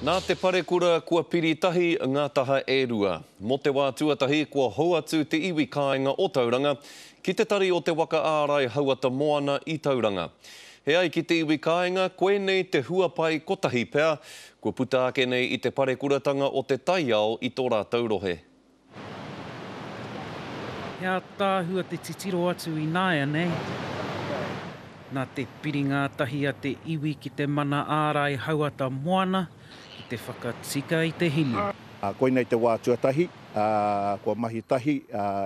Nā te parekura kua piri tahi ngā taha e rua. Mō te wā tuatahi kua hou atu te iwi kāinga o Tauranga ki te tari o te waka ārai hauata moana i Tauranga. He ai ki te iwi kāinga, koinei te huapae kotahi pea kua puta ake nei i te parekuratanga o te taiao i tō rātou rohe. He ātaahua te titiro atu ināianei. Nā te piri ngātahi a te iwi ki te mana ārai hauata moana ki te whakatika i te hinu. Koinei te wā tuatahi kua mahi tahi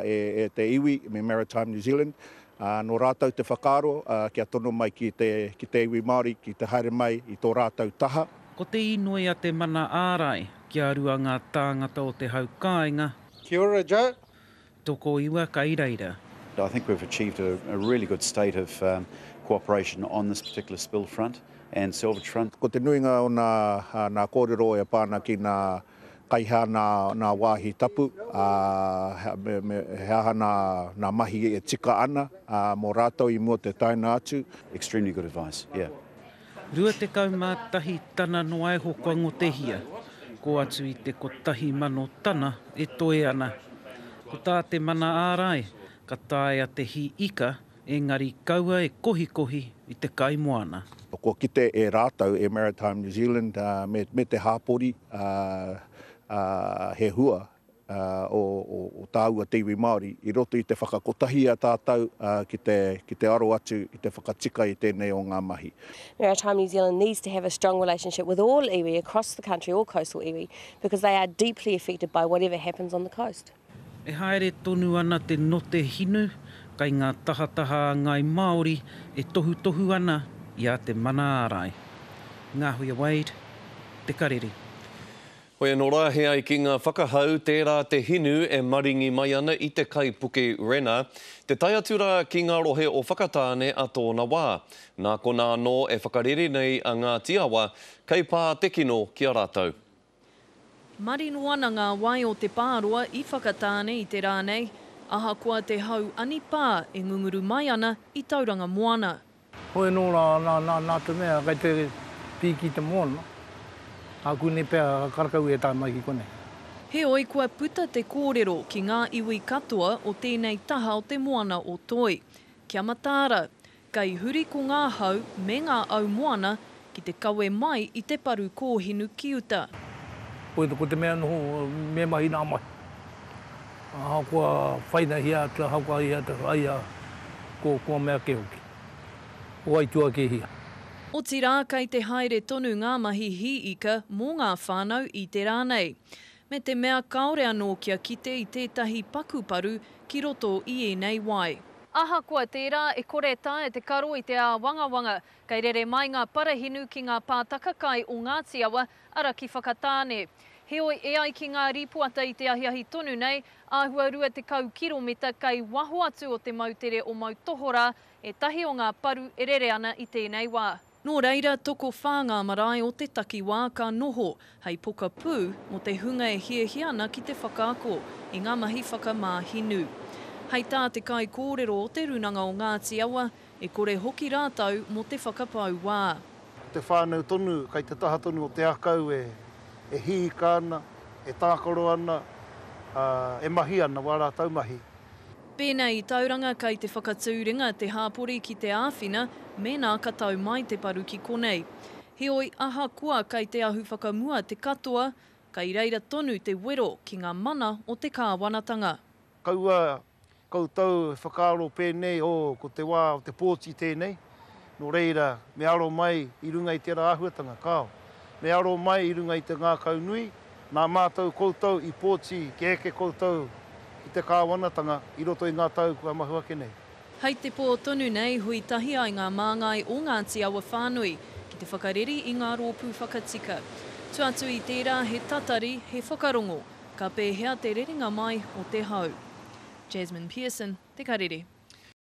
e te iwi me Maritime New Zealand. Nō rātou te whakaaro kia tono mai ki te iwi Māori ki te haere mai i tō rātou taha. Ko te inoi a te mana ārai kia rua ngā tāngata o te hau kāinga. Kia ora Joe. Tokoiwa kai reira. I think we've achieved a a really good state of um, cooperation on this particular spill front and salvage front. Ko te nuinga o nā, nā kōrero e pā ana ki nā kaiha nā, nā wāhi tapu, ā, me, me, he aha nā, nā mahi e tika ana, ā, mō rātou i mua te taena atu. Extremely good advice, yeah. 21 tana noa iho kua ngotehia, kō atu i te 1,000 tana e toe ana. Ko tā te mana ārai, ka taea te hī ika, engari kaua e kohikohi i te kai moana. Kua kite e rātou, e Maritime New Zealand me te hāpori, he hua o tāua te iwi Māori i roto i te whakakotahi a tātou ki te, ki te aro atu i te whakatika i tēnei o ngā mahi. Maritime New Zealand needs to have a strong relationship with all iwi across the country, all coastal iwi, because they are deeply affected by whatever happens on the coast. E haere tonu ana te note hinu kai ngā tahataha a Ngāi Māori e tohutohu ana i a Te Mana Ārai. Ngāhuia Wade, Te Karere. Hoi anō rā, he ai ki ngā whakahau, tērā te hinu e maringi mai ana i te kaipuke Rena, te tae atu rā ki ngā rohe o Whakatāne a tōna wā. Nā konā anō e whakarere nei a Ngāti Awa, kei pā te kino ki a rātou. Marino ana ngā wai o Te Pāroa i Whakatāne i te rā nei, ahakoa te hau anipā e ngunguru mai ana i Tauranga Moana. Hoi anō rā, nā, nā, nā te mea kei te pīki te moana, ākune pea karakau e tae mai ki konei. Heoi, kua puta te kōrero ki ngā iwi katoa o tēnei taha o te moana o Toi, kia mataara, kei huri ko ngā hau me ngā au moana ki te kawe mai i te paru kōhinu ki uta. Ko te mea noho me mahi nā mahi. Ahakoa whainahia atu, ahakoa i atu, aia ko kua mea ke hoki. Ko aitua ke hia. Otirā, kei te haere tonu ngā mahi hī ika mō ngā whānau i te rā nei. Me te mea kāore anō kia kite i tētahi paku paru ki roto i ēnei wai. Ahakoa tērā, e kore taea te karo i te āwangawanga Kei rere mai ngā parahinu ki ngā pātaka kai o Ngāti Awa, ara ki Whakatāne. Heoi, e ai ki ngā rīpoata i te ahiahi tonu nei, āhua 20 kiromita kei waho atu o te moutere o Moutohorā ētahi o ngā paru e rere ana i tēnei wā. Nō reira, tokowhā ngā marae o te takiwā ka noho hei pokapū mō te hunga e hiahia ana ki te whakaako i ngā mahi whakamā hinu. Hei tā te kaikōrero o Te Rūnanga o Ngāti Awa, E kore hoki rātou mō te whakapau wā. Ko te whānau tonu kei te taha tonu o te akau e hīka ana, e tākaro ana, ā, e mahi ana wā rātou mahi. Pēnei i Tauranga kei te whakatū ringa te hāpori ki te āwhina mēnā ka tau mai te paru ki konei. Heoi, ahakoa kei te ahu whakamua te katoa, kei reira tonu te wero ki ngā mana o te kāwanatanga. Kaua koutou e whakaaro pēnei, oh, ko te wā o te pōti tēnei, nō reira, me aro mai i runga i tērā āhuatanga. Kāo. Me aro mai i runga i te ngākau nui, nā mātou koutou i pōti kia eke koutou ki te kāwanatanga i roto i ngā tau kua mahu ake nei. Hei te pō tonu nei, hui tahi ai ngā māngai o Ngāti Awa whānui ki te whakareri i ngā rōpū whakatika. Tua atu i tērā, he tatari, he whakarongo, ka pēhea te rerenga mai o te hau. Jasmine Pearson, Te Karere.